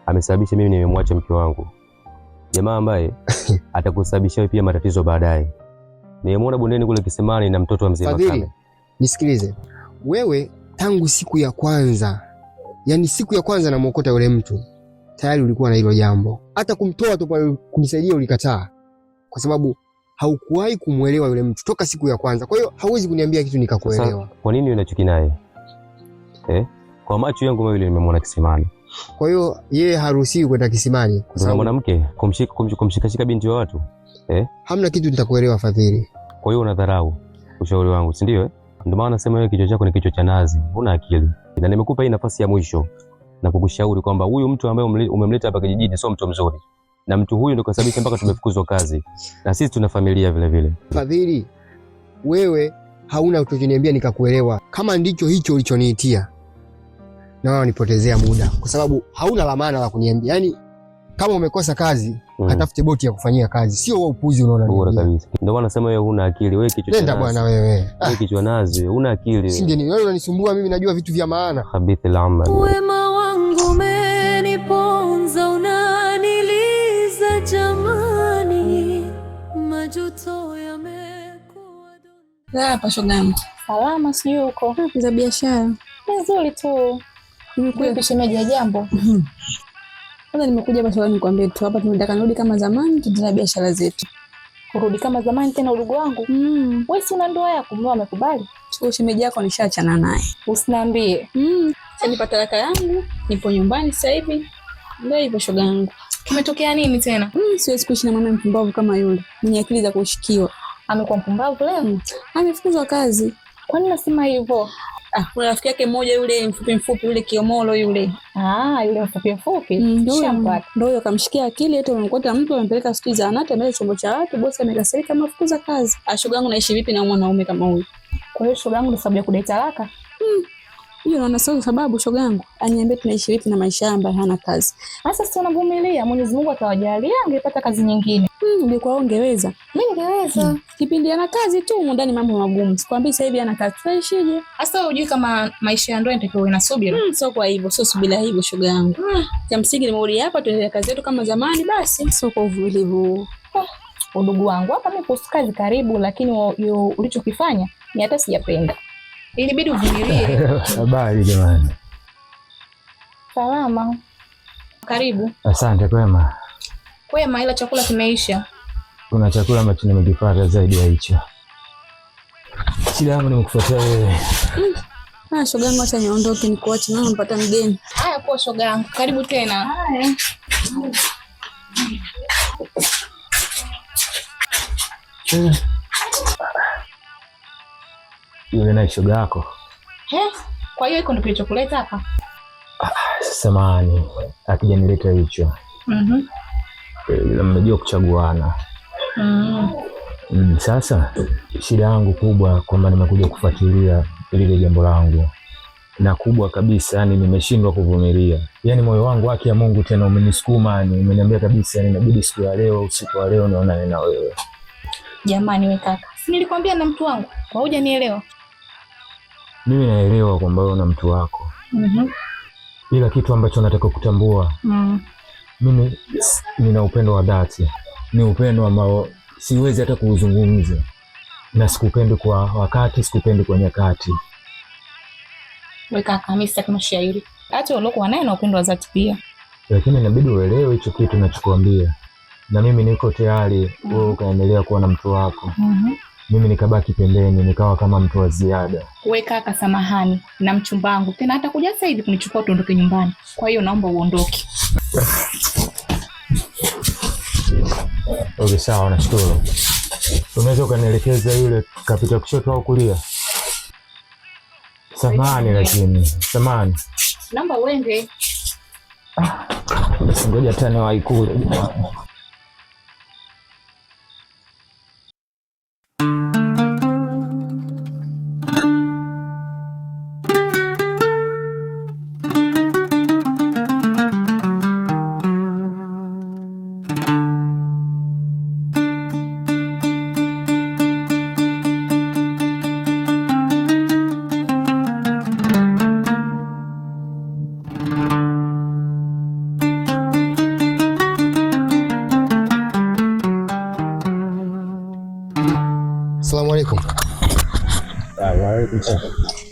amesababisha mimi nimemwacha mke wangu. Jamaa ambaye atakusababishia wewe pia matatizo baadaye. Nimemuona bondeni kule kisimani na mtoto wa mzee Fadhili, Makame. nisikilize. Wewe tangu siku ya kwanza, yani siku ya kwanza namuokota yule mtu, tayari ulikuwa na hilo jambo. Hata kumtoa tu pale kunisaidia ulikataa, kwa sababu haukuwahi kumuelewa yule mtu toka siku ya kwanza. Kwa hiyo hauwezi kuniambia kitu nikakuelewa. Kwa nini unachuki naye? Kwa macho yangu mawili nimemwona kisimani. Kwa hiyo yeye haruhusiwi kwenda kisimani kwa sababu mwanamke kumshikashika binti wa watu. Hamna kitu nitakuelewa Fadhili. Kwa hiyo unadharau ushauri wangu, si ndio? Ndio maana nasema wewe kichwa chako ni kichwa cha nazi, huna akili. Na nimekupa hii nafasi ya mwisho na kukushauri kwamba huyu mtu ambaye umemleta hapa kijijini sio mtu mzuri. Na mtu huyu ndio kasababisha mpaka tumefukuzwa kazi. Na sisi tuna familia vile vile. Fadhili, wewe hauna utachoniambia nikakuelewa. Kama ndicho hicho ulichoniitia, naona nipotezea muda kwa sababu hauna la maana la kuniambia. Yaani kama umekosa kazi, katafute boti ya kufanyia kazi, sio wewe upuzi unaona. Bora kabisa. Ndio maana nasema wewe huna akili, wewe kichwa. Nenda bwana wewe. Wewe kichwa nazi, huna akili. Singeni wewe unanisumbua mimi, najua vitu vya maana. Khabithi la amal. Wema wangu umeniponza, unaniliza jamani, majuto yamekuwa. Hapa shoga yangu. Salama, sijui uko. Za biashara. Nzuri tu. Nimekuja shemeji ya jambo. Kwanza nimekuja hapa shoga nikwambie tu hapa tunataka nirudi kama zamani, tuendelee biashara zetu. Kurudi kama zamani tena udugu wangu? Wewe si una ndoa yako, mume amekubali? Chukua shemeji yako nishaachana naye. Usiniambie. Sasa nipa talaka yangu, nipo nyumbani sasa hivi. Ndio hivyo shoga yangu. Kimetokea nini tena? Siwezi kuishi na mama mpumbavu kama yule, mwenye akili za kushikiwa. Amekuwa mpumbavu leo? Amefukuzwa kazi. Kwa nini nasema hivyo? Kuna rafiki yake mmoja yule mfupi mfupi yule Kiomolo yule. Yule mfupi mfupi. Shamba. Ndio huyo kamshikia akili eti amemkuta mtu amempeleka sijui zahanati, ameleta chombo cha watu, bosi amekasirika amefukuza kazi. Shoga yangu naishi vipi na mwanaume kama huyu? Kwa hiyo shoga yangu ndio sababu ya kudai talaka? Hiyo naona sio sababu shoga yangu. Aniambie tunaishi vipi na maisha ambayo hana kazi. Sasa si unavumilia, Mwenyezi Mungu atawajalia angepata kazi nyingine. Ungekuwa ungeweza. Mimi ningeweza. Kipindi ana kazi tu ndani mambo magumu. Sikwambii sasa hivi ana kazi tunaishije? Sasa hujui kama maisha ya ndoa inatakiwa ina subira. Sio kwa hivyo, sio subira hivyo shoga yangu. Cha msingi nimerudi hapa tuendelee kazi yetu kama zamani basi, sio kwa uvumilivu. Udugu wangu hapa mimi kuhusu kazi karibu, lakini ulichokifanya ni hata sijapenda. Ilibidi uvumilie. Habari jamani. Salama. Karibu. Asante, kwema. Kwema, ila chakula kimeisha. Kuna chakula ambacho nimekipata zaidi ya hicho. Shida yangu nimekufuatia wewe. Shoga yangu acha niondoke nikuache naona mpata mgeni. Haya poa shoga yangu. Karibu tena. Haya. Yule naye shoga yako. Kwa hiyo iko ndio kilichokuleta hapa? Samahani, akijanileta hicho. Mnajua kuchaguana. Sasa shida yangu kubwa kwamba nimekuja kufuatilia lile jambo langu, na kubwa kabisa yani nimeshindwa kuvumilia. Yani moyo wangu haki ya Mungu tena umenisukuma, yani umeniambia kabisa yani inabidi siku ya leo, usiku wa leo nionane na wewe. Jamani we kaka, si nilikwambia na mtu wangu, kwa hujanielewa? Mimi naelewa kwamba wewe una mtu wako. Ila kitu ambacho nataka kutambua, mimi nina upendo wa dhati, ni upendo ambao siwezi hata kuuzungumza, na sikupendi kwa wakati, sikupendi kwa nyakati. We kaka, mimi sitaki mashairi. Hata uliokuwa naye na upendo wa dhati pia. Lakini inabidi uelewe hicho kitu ninachokuambia, na mimi niko tayari wewe ukaendelea kuwa na mtu wako. Mimi nikabaki pembeni, nikawa kama mtu wa ziada. We kaka, samahani na mchumba wangu tena hata kuja sasa hivi kunichukua tuondoke nyumbani. Kwa hiyo naomba uondoke. Okay, sawa, nashukuru. Unaweza ukanielekeza yule kapita kushoto au kulia? Samahani lakini, samahani. Naomba uende. Basi ngoja tena waikule.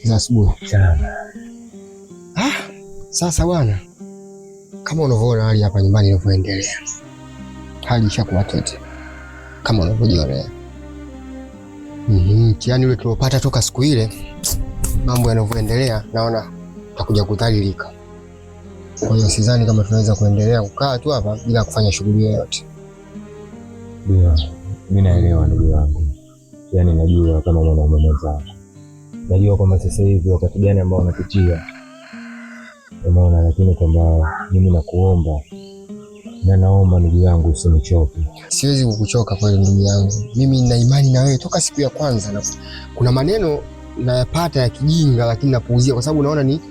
Za asubuhi. Sasa bwana, kama unavyoona hali hapa nyumbani inavyoendelea, hali ishakuwa tete kama unavyojionea. Mtihani ule tuliopata toka siku ile, mambo yanavyoendelea, naona tutakuja kudhalilika. Kwa hiyo sidhani kama tunaweza kuendelea kukaa tu hapa bila kufanya shughuli yoyote. Ndio, mimi naelewa ndugu yangu. Yaani najua kama mwanaume mwenzangu. Najua kwamba sasa hivi wakati gani ambao unapitia. Umeona, lakini kwamba mimi nakuomba na naomba ndugu yangu usinichoke. Siwezi kukuchoka kweli ndugu yangu. Mimi nina imani na wewe toka siku ya kwanza, na kuna maneno nayapata ya kijinga lakini napuuzia kwa sababu naona ni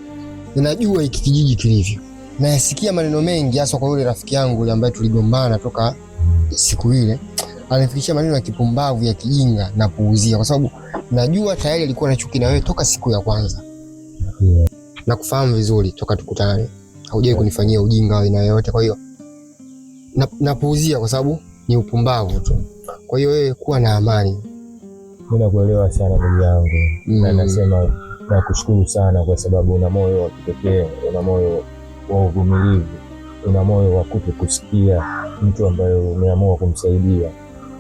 ninajua hiki kijiji kilivyo. Nayasikia maneno mengi hasa kwa yule rafiki yangu yule ambaye tuligombana toka siku ile. Anifikishia maneno ya kipumbavu ya kijinga na puuzia kwa sababu najua tayari alikuwa na chuki na wewe toka siku ya kwanza. Yeah. Na kufahamu vizuri toka tukutane. Haujawahi kunifanyia ujinga wa aina yoyote, kwa hiyo napuuzia kwa sababu ni upumbavu tu. Kwa hiyo wewe kuwa na amani. Mimi nakuelewa sana ndugu yangu. Na nasema nakushukuru sana kwa sababu una moyo wa kipekee, una moyo wa uvumilivu, una moyo wa kutokusikia mtu ambaye umeamua kumsaidia.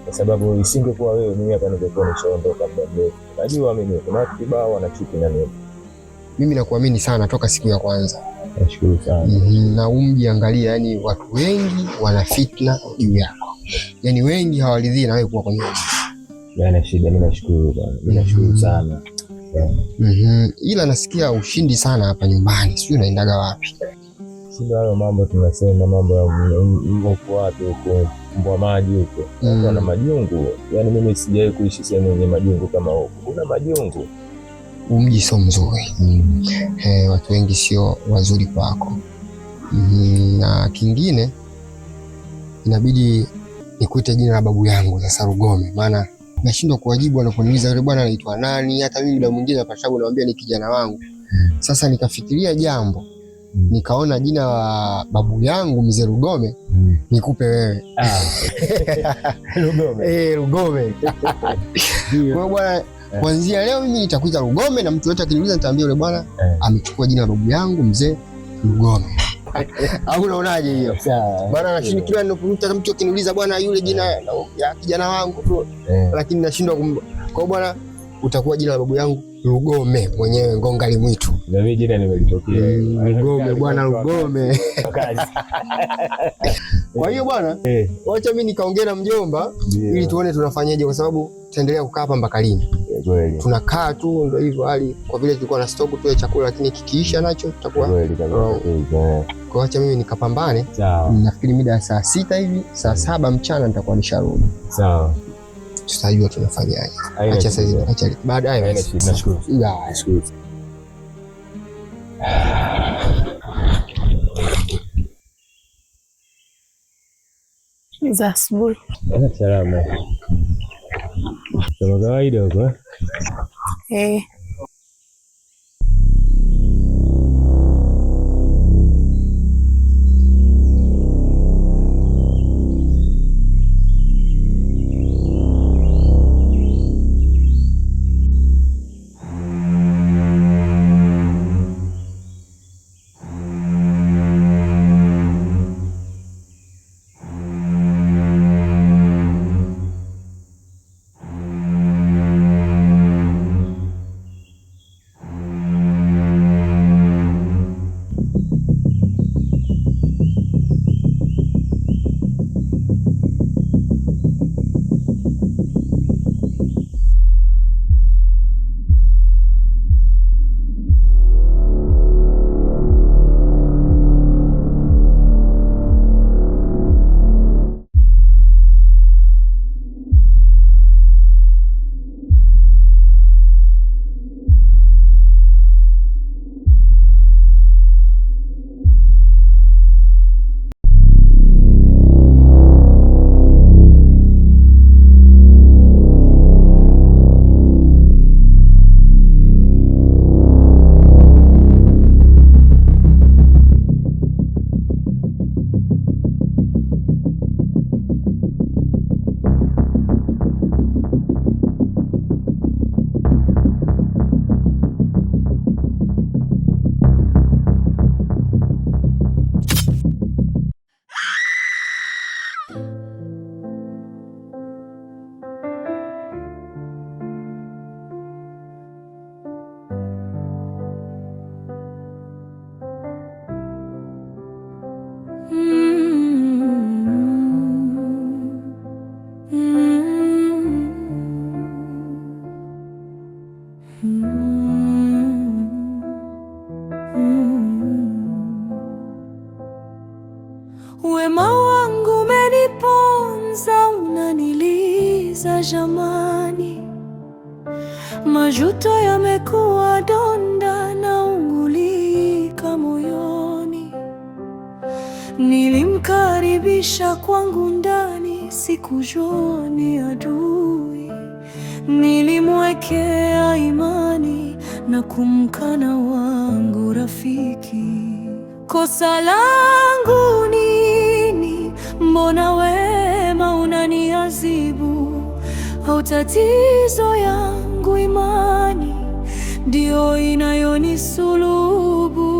Kwa sababu isingekuwa wewe mimi hapa ningekuwa nishaondoka muda mrefu. Najua mimi kuna watu kibao wana chuki na mimi. Mimi nakuamini sana toka siku ya kwanza. Nashukuru sana. Na umji angalia, yani watu wengi wana fitna juu yako. Yani wengi hawaridhii na wewe kuwa kwenye. Yaani shida, mimi nashukuru bwana. Mimi nashukuru sana. Ila nasikia ushindi sana hapa nyumbani. Sijui unaendaga wapi. Sio hayo mambo tunasema, mambo ya huko wapi huko mbwa maji huko. Watu na majungu. Yaani mimi sijawahi kuishi sehemu yenye majungu kama huko. Kuna majungu. Mji sio mzuri. Watu wengi sio wazuri kwako. Na kingine inabidi nikuite jina la babu yangu sasa Rugome, maana nashindwa kuwajibu wanaponiuliza yule bwana anaitwa nani. Hata mimi muda mwingine napata tabu, naambia ni kijana wangu. Sasa nikafikiria jambo, nikaona jina la babu yangu mzee Rugome nikupe wewe. Rugome. Rugome. Kwa hiyo bwana, kuanzia leo mimi nitakuita Rugome na mtu yote akiniuliza nitaambia yule bwana amechukua jina la babu yangu mzee Rugome. Au unaonaje hiyo? Bwana nashindwa kila ninapomuta mtu akiniuliza bwana yule jina ya kijana wangu tu, lakini nashindwa kwa bwana utakuwa jina la babu yangu Rugome mwenyewe Ngonga Limwitu. Na mimi jina nimelipokea. Rugome bwana Rugome. Kwa hiyo bwana, wacha mimi nikaongea na mjomba ili tuone tunafanyaje, kwa sababu tutaendelea kukaa hapa mpaka lini? Kweli. Tunakaa tu ndio hivyo hali, kwa vile tulikuwa na stock tu ya chakula, lakini kikiisha nacho tutakuwa kweli kabisa. Kwa acha mimi nikapambane. Nafikiri mida ya saa 6 hivi, saa 7 mchana nitakuwa nisharudi. Sawa. Tutajua tunafanyaje. Acha sasa, acha baadaye. Nashukuru. Nashukuru. Za asubuhi. Salama. Kama kawaida huko eh? amani. Majuto yamekuwa donda naungulika moyoni. Nilimkaribisha kwangu ndani, sikujua ni adui. Nilimwekea imani na kumkana wangu rafiki. Kosa langu nini? Mbona wema unaniadhibu? Au tatizo yangu imani ndio inayonisulubu?